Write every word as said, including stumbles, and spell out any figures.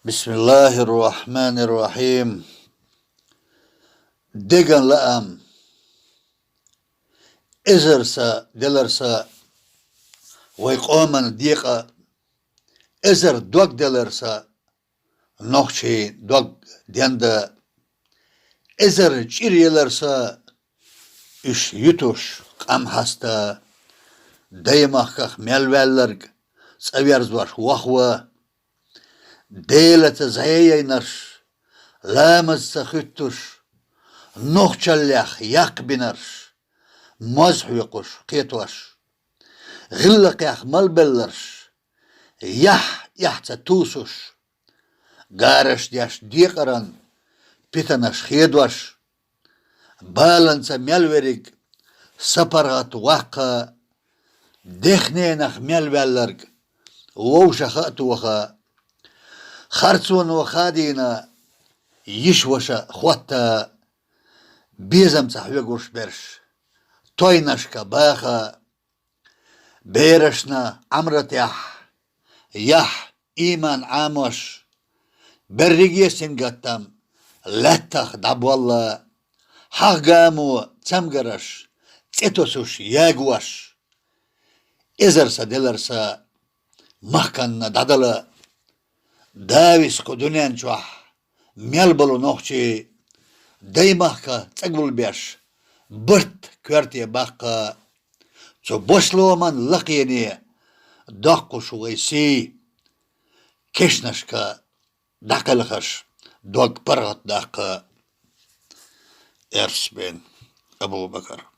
بسم الله الرحمن الرحيم. Деган лаам. Эзар са делар са вай къоман декъа, эзар дог делар са нохчий дог денда, эзар чӀир елар са уьш ютуш къам хьаста, даймахках мел ваьлларг цӀа верзош вахва, Делаца зӀе яйнарш, ламазца хуьттуш, нохчаллех яккха бинарш, моз хьоькхуш, кхетош, гӀиллакхех малбелларш, яхь-яхь ца тувсуш, гараш деш декъаран питанаш хедош, баланца мел верриг са паргӀат ваккха, дехненах мел ваьлларг вовшаха а тоха, харцоно хадийна йиш-ваша хотта, безамца хьоьгуш берш тойнашка баха, берашна Ӏамратехь яхь, иман Ӏамош, берриге сингаттам лаьттах дӀаболла, хьагӀ гамо цамгараш цӀе тосуш ягош, эзар са делар са махканна дӀадала, давис кху дуьнен чохь мел болу нохчий, даймахка цӀа гулбеш, барт коьрте баккха, цу бошламан лакхене доккхуш вай сий, кешнашка дӀакхелхаш, дог паргӀат даккха. Эрс бен Абу-Бакар.